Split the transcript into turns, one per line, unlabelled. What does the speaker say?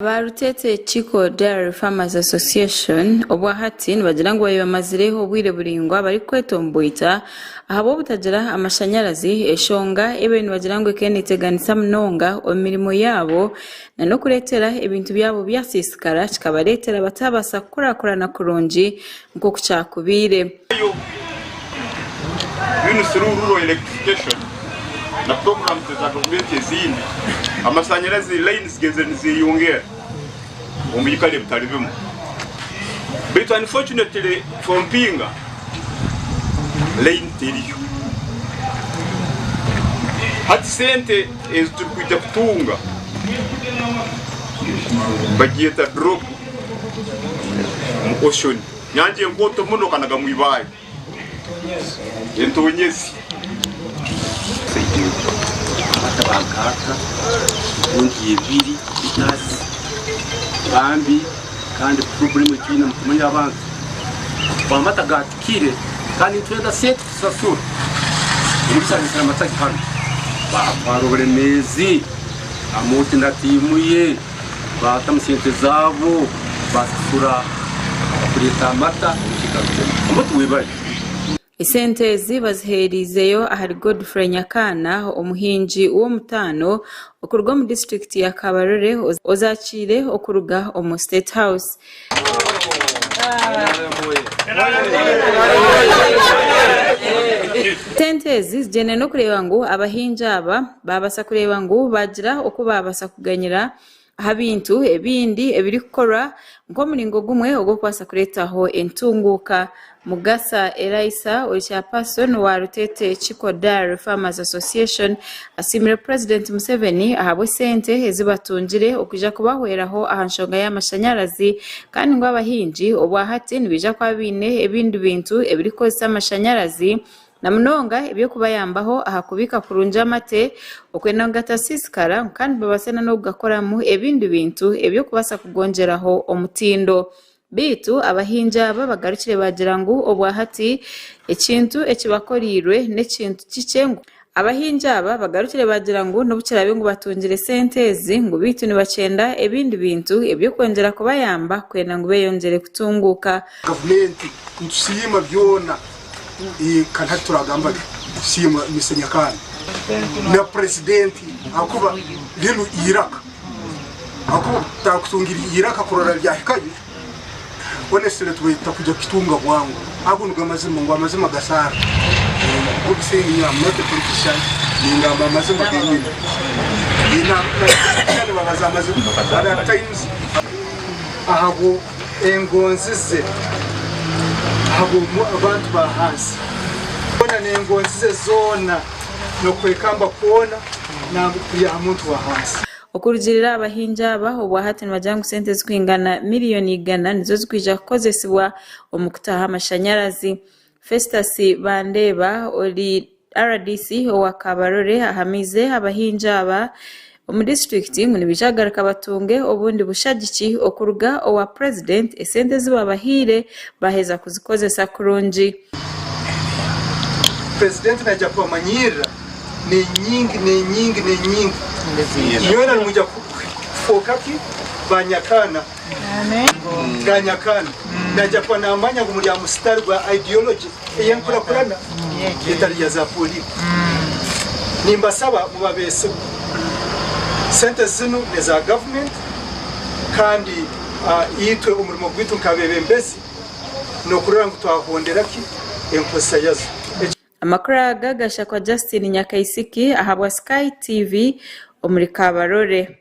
Aba Rutete Kiko Dairy Farmers Association obwahati nibagira ngu babaire bamazire obwire buraingwa barikwetomboita ahabw'obutagira amashanyarazi eshonga ebaire nibagira ngu ekaba neteganisa munonga omu mirimo yaabo n'okureetera ebintu byabo byasiisikara kikabareetera bataabaasa kukurakurana kurungi nk'oku kyakubaire.
Through rural electrification na programs eza gavumenti ezindi, amashanyarazi lines zigenzire nizeyongera omu biikaro ebitari bimwe. Beitu unfortunately for Mpinga, line teriyo. Hati sente ezi turikwija kutunga bagyeta drop omu ocean. Nyanja enkooto muno okanagamu ibaare. Entonyezi.
Amata bagaata emirundi ebiri litres bambi kandi problem ei twine nitumanya abantu amata gatukire kandi nitwenda sente tusasure omuriisa aretsire amata ge hanu batwara oburemeezi Amooti na tiimu ye baatamu sente zaabo baasasura kureeta amata omu kiikaro kyaitu. Amooti webare.
Esente ezi baziheereizeyo ahari Godfrey Nyakaana omuhingi w'omutaano okuruga omu disiturikiti ya Kabarole ozakiire okuruga omu State House. Sente ezi zigyenda n'okureeba ngu abahingi aba baabasa kureeba ngu baagira oku baabasa kuganyira aha bintu ebindi ebirikukorwa nk'omuringo gumwe ogw'okubaasa kureetaho entunguuka. Mugasa Elaisa ori Chairperson wa Rutete Kiko Dairy Farmers Association asiimire Purezidenti Museveni ahabw'esente ezi batungire okwija kubahweraho aha nshonga y'amashanyarazi kandi ngu abahingi obwahati nibaija kuba baine ebindi bintu ebirikukozesa amashanyarazi na munonga eby'okubayambaho aha kubiika kurungi amate okwenda ngu gatasiisikara kandi babaase n'okugakoramu ebindi bintu eby'okubaasa kugongyeraho omutindo. Beitu abahingi aba bagarukire baagira ngu obwahati ekintu ekibakoreirwe n'ekintu kikye ngu Abahingi aba bagarukire baagira ngu n'obu kiraabe ngu batungire sente ezi ngu beitu nibakyenda ebindi bintu eby'okwongyera kubayamba kwenda ngu beyongyere kutunguuka.
Gavumenti nitusiima byona kandi hati turagamba tusiima Mister Nyakaana na Purezidenti ahakuba rinu eiraka ahakuba obu tutakutungira eiraka kurora ryahikayo honestly tubaire tutakwija kukitunga bwangu. Ago nigo amazima ngu amazima gasaara. Good thing nyowe am not a politician ningamba amazima genyini. Politician babaza amazima but at times ahabwo engonzi ze ahabwo abantu ba hansi boona n'engonzi ze zoona n'okwekamba kwona kuri aha muntu wa hansi.
Okurugiirira aha bahingi aba, obwahati nibagira ngu sente zirikwingana miriyoni igana nizo zirikwija kukozesibwa omu kutaho amashanyarazi. Festus Bandeeba ori RDC owa Kabarole ahamiize abahingi aba omu disiturikiti ngu nibaija kugaruka batunge obundi bushagiki okuruga owa Purezidenti esente ezi babahaire baaheza kuzikozesa kurungi.
Purezidenti naija kubamanyirira n'enyingi n'enyingi n'enyingi. Nyowe nimwija kufooka ki? Banyakaana. Banyakaana. Naija kuba namanya ngu muri aha musitari gwa ideology ey'enkurakurana etari ya za poliko. Nimbasaba mube abeesigwa. Sente zinu n'eza gavumenti kandi itwe omurimo gwaitu nk'abeebembezi n'okurora ngu twahondera ki enkozesa yazo.
Amakuru aga gashakwa Justine Nyakaisiki ahabwa Sky TV omuri Kabarole.